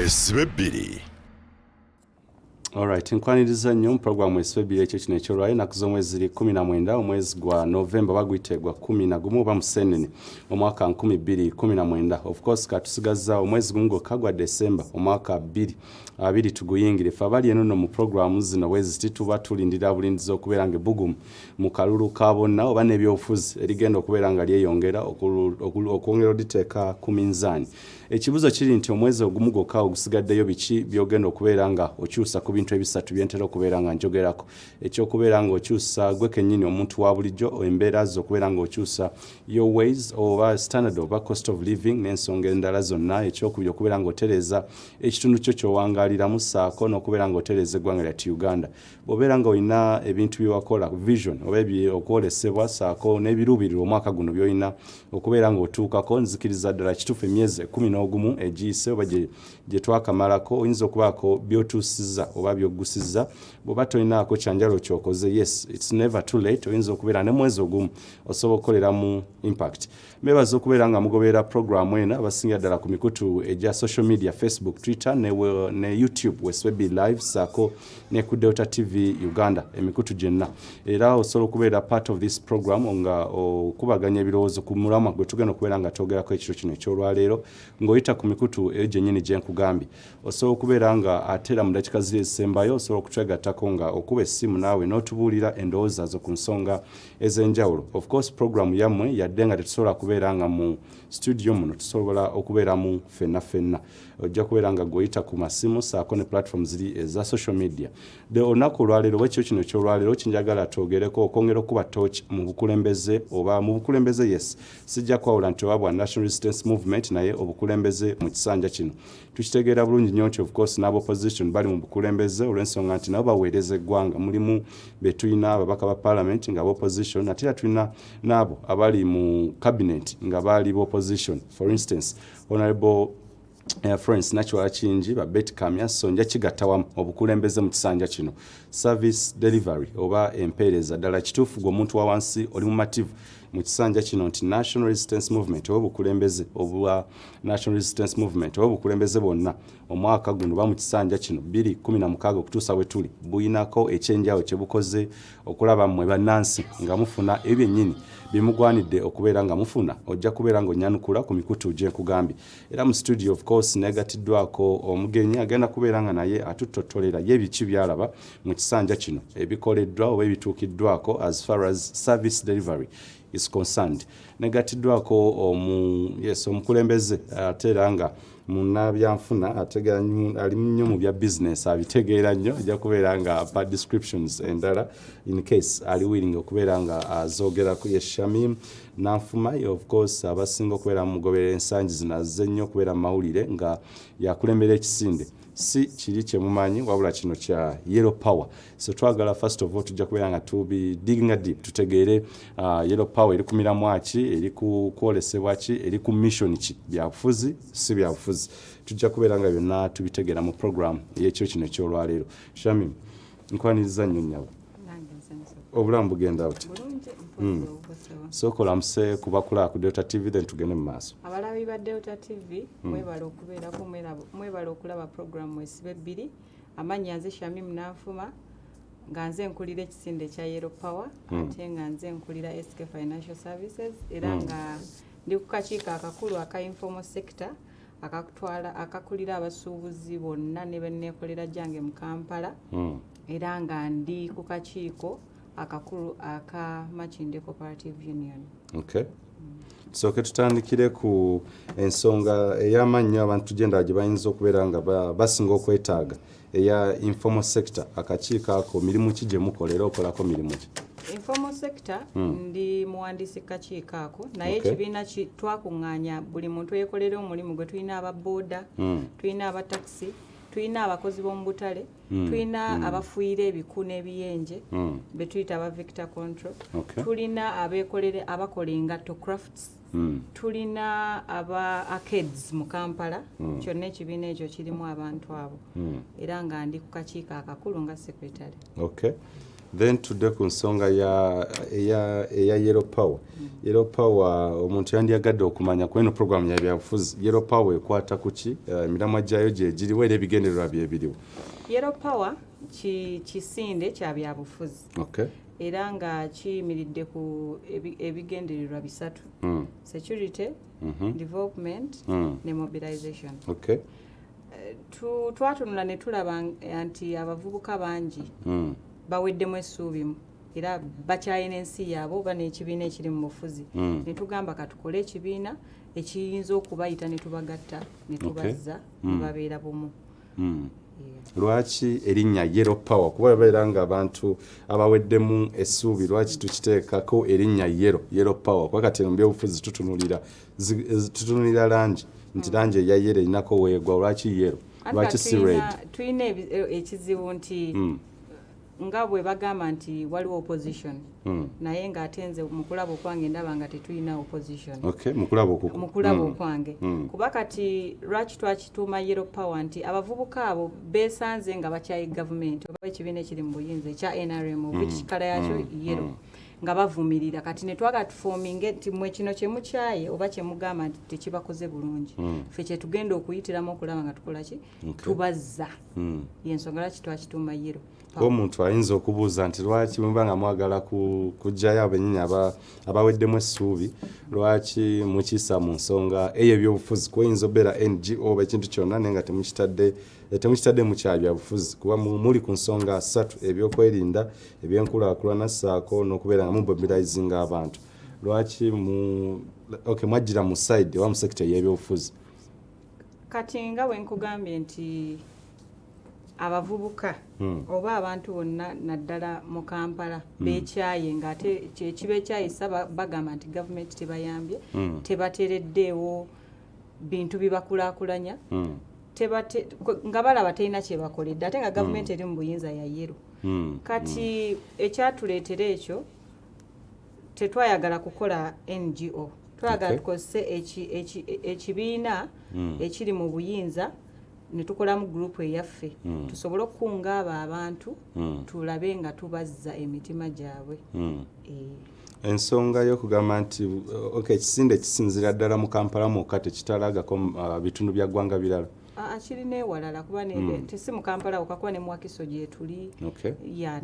Wesibe bbiri. Alright, nkwaniriza nnyo mu programu Esibe Bbiri ekyo kino ekyolwayo ennaku z'omwezi ziri 19 omwezi gwa Novemba baguyite gwa 11 oba Musenene omwaka 2019. Of course katusigazza omwezi gumu gwokka gwa December omwaka 2 tuguyingire. Ffe abali eno nno mu programu zino bwe ziti tuba tulindira bulindizi okubeera nga ebbugumu mu kalulu ka bonna oba n'ebyobufuzi erigenda okubeera nga lyeyongera okwongera oliteeka ku minzaani. Ekibuzo kiri nti omwezi ogumu gwokka ogusigaddeyo biki by'ogenda okubeera nga okyusa ku bintu ebisatu bye ntera okubeera nga njogerako? Eky'okubeera nga okyusa gwe kennyini omuntu wa bulijjo embeera zo, okubeera nga okyusa your ways oba standard oba cost of living n'ensonga endala zonna. Ekyokubiri okubeera nga otereeza ekitundu kyo ky'owangaaliramu ssaako n'okubeera nga otereeza eggwanga lyattu Uganda. Bw'obeera nga olina ebintu bye wakola, vision oba okwolesebwa ssaako n'ebiruubirirwa omwaka guno by'olina okubeera ng'otuukako, nzikiriza ddala kituufu emyezi 11 egiyise oba gye twakamalako oyinza okubaako by'otuusizza oba by'oggusizza. Bw'oba tolinaako kyanjawulo ky'okoze, yes, it's never too late, oyinza okubeera ne mwezi ogumu osobola okukoleramu impact. Mbebaza okubeera nga mugoberera programu eno abasingira ddala ku mikutu egya social media, Facebook, Twitter ne YouTube, Weswebi Live saako ne ku Delta TV Uganda, emikutu gyenna. Era osobola okubeera part of this program nga okubaganya ebirowoozo ku mulamwa gwe tugenda okubeera nga twogerako ekiro kino ekyolwaleero ng'oyita ku mikutu eyo gyennyini gye nkugambye. Osobola okubeera nga ate era mu dakiika ziri ezisembayo osobola okutwegattako nga okuba essimu naawe n'otubuulira endowooza zo ku nsonga ez'enjawulo. Of course program yammwe, yadde nga tetusobola kubeera nga mu studio muno tusobola okubeeramu ffenna ffenna, ojja kubeera nga gweoyita ku masimu saako ne platform ziri eza social media. The olunaku olwaleero oba ekiro kino ekyolwaleero kinjagala twogereko okwongera okuba torch mu bukulembeze oba mu bukulembeze, yes, sijja kwawula nti oba bwa National Resistance Movement, naye obukulembeze mu kisanja kino. Tukitegeera bulungi nnyo nti of course n'aba opposition bali mu bukulembeze olw'ensonga nti nabo baweereza eggwanga. Mulimu be tulina ababaka ba parliament nga opposition, ate era tulina n'abo abali mu cabinet nga baali ba opposition, for instance Honorable Florence Nakiwala Kingi, ba Betty Kamya. So nja kigatta wamu obukulembeze mu kisanja kino, service delivery oba empeereza. Ddala kituufu gwe omuntu wa wansi oli mumativu mu kisanja kino nti National Resistance Movement oba obukulembeze obwa National Resistance Movement oba obukulembeze bwonna omwaka guno oba mu kisanja kino 2016 okutuusa bwe tuli buyinako ekyenjawulo kye bukoze okulaba mmwe bannansi nga mufuna ebyo byennyini bye mugwanidde okubeera nga mufuna? Ojja kubeera ng'onnyanukula ku mikutu gye nkugambye. Era mu studio of course negatiddwako omugenyi agenda kubeera nga naye atuttotolera ye biki byalaba mu kisanja kino ebikoleddwa oba ebituukiddwako as far as service delivery is concerned. Negatiddwako omu, yes, omukulembeze ate era nga munnabyanfuna, ategeera ali nnyo mu bya business, abitegeera nnyo. Ajja kubeera nga apa descriptions endala in case ali willing okubeera nga azoogerako. Ye Shamim Nanfuma. Of course abasinga okubeera mugoberera ensangi zino azze nnyo okubeera mu mawulire nga yakulembera ekisinde si kiri kyemumanyi, wabula kino kya Yellow Power. So twagala first of all tujja kubeera nga tubi digging deep tutegeere Yellow Power eri ku miramwa ki, eri ku kwolesebwa ki, eri ku mission ki, byabufuzi si byabufuzi. Tujja kubeera nga byonna tubitegeera mu program ey'ekiro kino ekyolwaleero. Shamim, nkwaniriza nnyo nnyabo. Obulamu bugenda buti? Sooka olamuse kubakulaba ku Delta TV, then tugende mu maaso. Abalabi ba Delta TV, mwebale okubeerako, mwebale okulaba program Esibe Ebbiri. Amannya nze Shamim Nanfuma, nga nze nkulira ekisinde ekya Yellow Power, ate nga nze nkulira SK Financial Services, era nga ndi ku kakiiko akakulu aka informal sector akakutwala akakulira abasuubuzi bonna ne benneekolera gyange mu Kampala, era nga ndi ku kakiiko akakulu aka Makindye Cooperative Union. Okay. Tusooke tutandikire ku ensonga ey'amaanyi abantu gyendala gye bayinza okubeera nga basinga okwetaaga, eya informal sector. Akakiiko ako mirimu ki gye mukola, era okolako mirimu ki? Informal sector, ndi muwandiisi kakiiko ako, naye ekibiina twakuŋŋaanya buli muntu eyekolera omulimu gwe. Tulina aba booda, tulina aba takisi, tulina abakozi b'omu butale, tulina abafuuyira ebiku n'ebiyenje be tuyita aba vector control, tulina abeekolere abakola engatto, crafts, tulina aba arcades mu Kampala. Kyonna ekibiina ekyo kirimu abantu abo, era nga ndi ku kakiiko akakulu nga secretary. Okay. Then tudde ku nsonga ya eya Yellow Power. Yellow Power, omuntu yandyagadde okumanya ku eno program ya byabufuzi, Yellow Power ekwata ku ki? Emiramwa gyayo gye giriwo era ebigendererwa bye biriwo? Yellow Power kisinde kya byabufuzi era nga kiyimiridde ku ebigendererwa bisatu: security, development ne mobilization. Twatunula ne tulaba nti abavubuka bangi baweddemu essuubi era bakyayina ensi yaabwe oba n'ekibiina ekiri mu bufuzi, ne tugamba katukole ekibiina ekiyinza okubayita ne tubagatta ne tubazza ne babeera bumu. Lwaki erinnya Yellow Power? Kuba babeera nga abantu abaweddemu essuubi, lwaki tukiteekako erinnya Yellow Power? Kuba kati mu byobufuzi tutunulira langi, nti langi eya yellow erinako weegwa. Lwaki yellow? Anti Lwaki kati si red? Tulina ekizibu nti nga bwe bagamba nti waliwo opposition, naye ng'ate nze mu kulaba okwange ndaba nga tetulina opposition. Okay, mukulaba okuko. Mu kulaba okwange, kuba kati lwaki twakituuma Yellow Power, nti abavubuka abo beesanze nga bakyaye gavumenti oba ekibiina ekiri mu buyinza ekya NRM, oba ekikala yakyo yellow, nga bavumirira. Kati ne twagala tuforminge nti mwe kino kyemukyaye oba kyemugamba nti tekibakoze bulungi, ffe kyetugenda okuyitiramu okulaba nga tukola ki? Tubazza. Yensonga lwaki twakituuma Yellow. Omuntu ayinza okubuuza nti lwaki muba nga mwagala kuggyayo abennyini abaweddemu essuubi, lwaki mukisa mu nsonga eyo ebyobufuzi? Kuyinza obeera NGO oba ekintu kyonna, naye nga temukitadde mu kya byabufuzi, kuba muli ku nsonga ssatu: ebyokwerinda, ebyenkulaakulana, ssaako n'okubeera nga mumobilizinga abantu. Lwaki mu, okay, mwajjira mu side oba mu sector ey'ebyobufuzi? Kati nga bwe nkugambye nti abavubuka oba abantu bonna naddala mu Kampala bekyaye, ng'ate kyekibekyayisa bagamba nti gavumenti tebayambye, tebatereddeewo bintu bibakulaakulanya, nga balaba terina kyebakoledde, ate nga gavumenti eri mu buyinza ya yellow. Kati ekyatuleetera ekyo, tetwayagala kukola NGO, twayagala tukozese ekibiina ekiri mu buyinza ne tukolamu gurupu eyaffe, tusobole okukunga abo abantu, tulabe nga tubazza emitima gyabwe. Ensonga y'okugamba nti okay, ekisinde kisinzira ddala mu Kampala mwokka, tekitalagako bitundu bya ggwanga birala? Aa, kirina ewalala, kuba tesi mu Kampala wokka, kuba ne mu Wakiso gyetuli. Ya,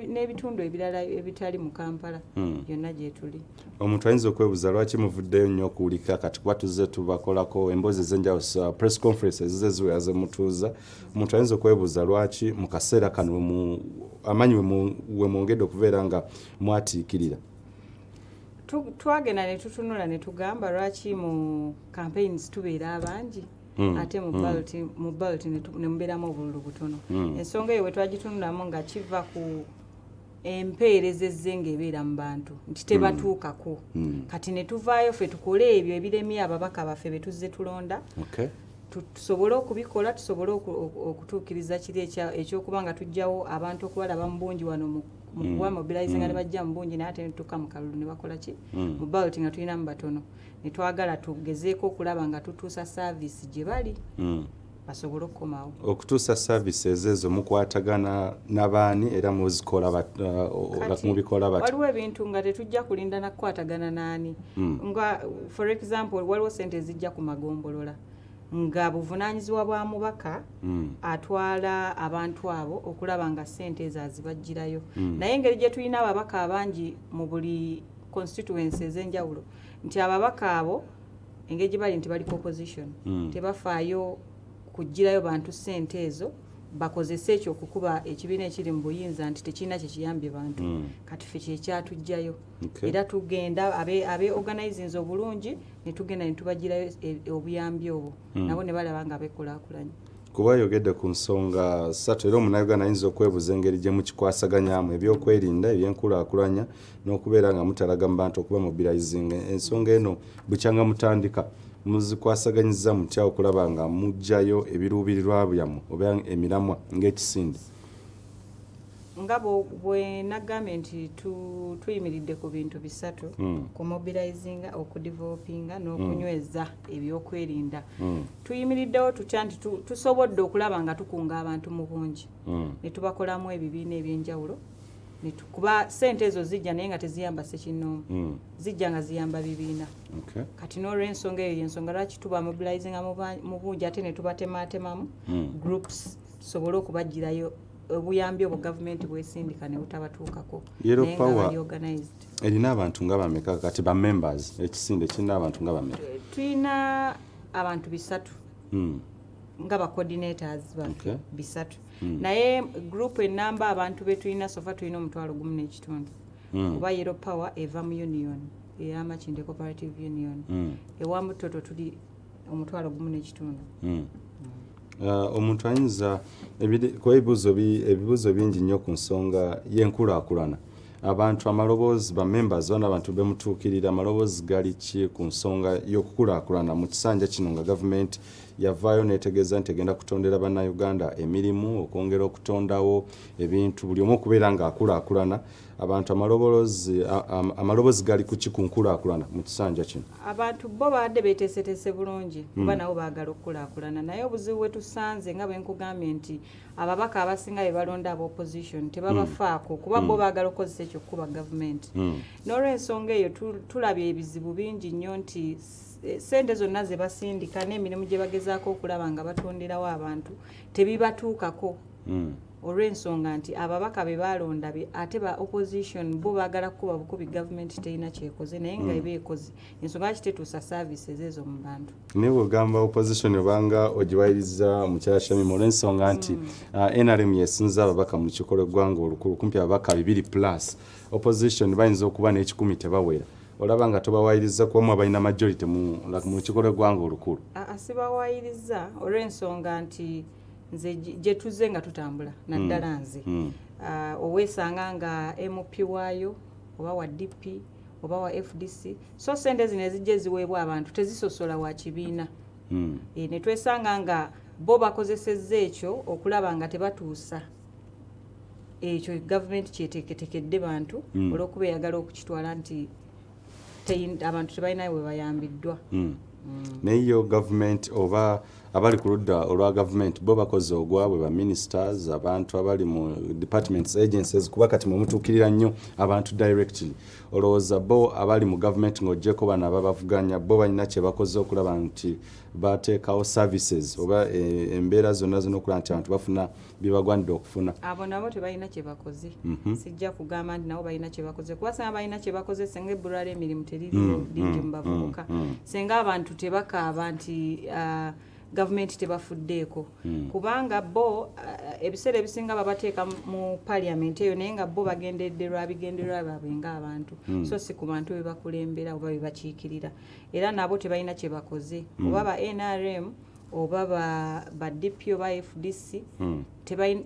n'ebitundu ebirala ebitali mu Kampala byonna gyetuli. Omuntu ayinza okwebuuza lwaki muvuddeyo nnyo okuwulika kati, kuba tuzze tubakolako emboozi ez'enjawulo, press conference ezize ziwera zemutuuza. Omuntu ayinza okwebuuza lwaki mu kaseera kano amaanyi we mwongedde okubeera nga mwatiikirira. Twagenda ne tutunula ne tugamba lwaki mu campaigns tubeera abangi, ate mu ballot ne mubeeramu obululu butono. Ensonga eyo bwe twagitunulamu nga kiva ku empeereza ezze ng'ebeera mu bantu nti tebatuukako. Kati ne tuvaayo ffe tukole ebyo ebiremye ababaka baffe be tuzze tulonda, tusobole okubikola, tusobole okutuukiriza kiri ekyokuba nga tujjawo abantu okubalaba mu bungi wano mu kuba mobilizinga ne bajja mu bungi, naye ate ne tutuuka mu kalulu ne bakola ki? Mu ballot nga tulinamu batono. Ne twagala tugezeeko okulaba nga tutuusa service gye bali, basobole okukomawo. Okutuusa services ezo mukwatagana n'abaani, era muzikola Kati, mubikola bati? Waliwo ebintu nga tetujja kulinda na kukwatagana naani, nga for example waliwo sente ezijja ku magombolola nga buvunaanyizibwa bwa mubaka atwala abantu abo okulaba nga sente ezo azibagirayo. Naye engeri gye tulina ababaka abangi mu buli constituency ez'enjawulo, nti ababaka abo engeri gye bali nti bali ku opposition, tebafaayo kugirayo bantu sente ezo bakozese ekyo okukuba ekibiina ekiri mu buyinza nti tekirina kyekiyambye bantu. Kati ffe kyekyatugjayo. Era tugenda abe organizinze obulungi ne tugenda ne tubagirayo obuyambi obwo, nabo ne balaba nga bekulaakulanya. Kuba yogedde ku nsonga ssatu, era omunnayuganda ayinza okwebuuza engeri gye mukikwasaganyamu ebyokwerinda, ebyenkulaakulanya n'okubeera nga mutalaga mu bantu okuba mobilizinga. Ensonga eno bukyanga mutandika, muzikwasaganyiza mutya okulaba nga muggyayo ebiruubirirwa byammwe oba emiramwa ng'ekisinde? Nga bwe nagambye nti tuyimiridde ku bintu bisatu: kumobilizinga, okudevelopinga n'okunyweza ebyokwerinda. Tuyimiriddewo tutya nti tusobodde okulaba nga tukunga abantu mu bungi ne tubakolamu ebibiina ebyenjawulo, kuba sente ezo zijja naye nga teziyamba ssekinnoomu, zijja nga ziyamba bibiina. Kati n'olwensonga eyo, yensonga lwaki tuba mobilizinga mu bungi ate ne tubatematemamu groups tusobole okubagirayo obuyambi obwo gavumenti bwesindika ne butabatuukako, Yellow naye nga Power bali organized. Erina abantu nga bameka kati, ba members? Ekisinde kirina abantu nga bameka? Tulina abantu 300 nga ba coordinators baffe, 300, naye group enamba abantu betulina so far tulina 1500,000, kuba Yellow Power eva mu union ey'Amakindye Cooperative Union. Ewamu total tuli 1500,000. Omuntu ayinza kuba ebibuuzo bingi nnyo ku nsonga y'enkulaakulana. Abantu amaloboozi, ba members bana, abantu bemutuukirira, amaloboozi gali ki ku nsonga y'okukulaakulana mu kisanja kino, nga gavumenti yavaayo n'etegeeza nti egenda kutondera bannayuganda emirimu, okwongera okutondawo ebintu, buli omu okubeera ng'akulaakulana? Abantu amaloboozi gali ku ki ku nkulaakulana mu kisanja kino? Abantu bo babadde beteeseteese bulungi, kuba nabo baagala okukulaakulana, naye obuzibu bwe tusanze, nga bwe nkugambye nti ababaka abasinga be balonda aba opposition tebabafaako, kuba bo baagala okukozesa ekyo okukuba gavumenti. N'olwensonga eyo tulabye ebizibu bingi nnyo nti sente zonna ze basindika n'emirimu gye bagezaako okulaba nga batonderawo abantu tebibatuukako, olw'ensonga nti ababaka be balonda ate ba opposition bo baagala kukuba bukubi gavumenti terina kyekoze, naye nga eba ekoze. Ensonga lwaki tetuusa services ezo mu bantu? Naye bwogamba opposition obanga ogiwayiriza, mukyala Shamim, olw'ensonga nti NRM yesinza ababaka mu lukiiko lw'eggwanga olukulu, kumpi ababaka 200 plus. Opposition bayinza okuba n'ekikumi, tebawera. Olaba nga tobawayiriza kubamu abalina majority mu lukiiko lw'eggwanga olukulu? Aa, sibawayiriza, olw'ensonga nti nze gye tuzze nga tutambula, naddala nze, oweesanga nga MP waayo oba wa DP oba wa FDC, so sente zino ezijja eziweebwa abantu tezisosola wa kibiina. Ne twesanga nga bo bakozesezza ekyo okulaba nga tebatuusa ekyo gavumenti kyeteeketekedde bantu, olw'okuba eyagala okukitwala nti abantu tebalina we bayambiddwa. Naye yo gavumenti oba abali ku ludda olwa gavumenti bo bakoze ogwabwe, ba ministers, abantu abali mu departments, agencies, kuba kati mwemutuukirira nnyo abantu directly. Olowooza bo abali mu gavumenti, ng'oggyeko bano ababavuganya, bo balina kye bakoze okulaba nti bateekawo services oba embeera zonna zonna okulaba nti abantu bafuna bye bagwanidde okufuna? Abo nabo tebalina kye bakoze. Sijja kugamba nti nabo balina kye bakoze, kuba singa balina kye bakoze, senga ebbula ly'emirimu teririwo lingi mu bavubuka, senga abantu tebakaaba nti gavumenti tebafuddeeko, kubanga bo ebiseera ebisinga babateeka mu parliament eyo, naye nga bo bagenderedde lwa bigendererwa byabwe ng'abantu, so si ku bantu be bakulembera oba be bakiikirira. Era nabo tebalina kye bakoze, oba ba NRM oba ba DP oba FDC,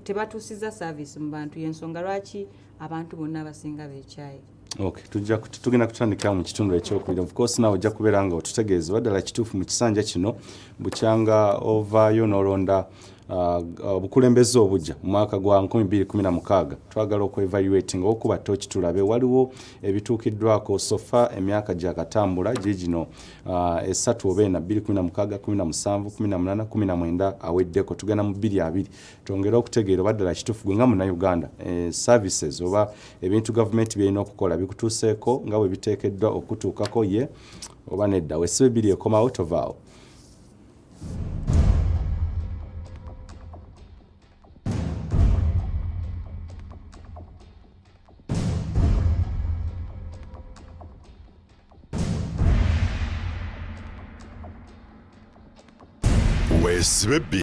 tebatuusiza service mu bantu. Yensonga lwaki abantu bonna abasinga beekyaye. Okay, tujja tugenda kutandikira mu kitundu ekyokubiri. Of course nawe ojja kubeera nga otutegeeza oba ddala kituufu mu kisanja kino, bukyanga ovaayo n'olonda obukulembeze obujja mu mwaka gwa 2016, twagala okwevaluating okuba toki tulabe waliwo ebituukiddwako so far emyaka gyakatambula gigino 3 oba 4, 2016, 17, 18, 19 aweddeko, tugenda mu 2020. Twongere okutegeera oba ddala kituufu gwe nga munnayuganda services oba ebintu gavumenti byerina okukola bikutuuseeko nga bwe biteekeddwa okutuukako, ye oba nedda. Wesibe bbiri ekomawo, tovaawo. Weesibe.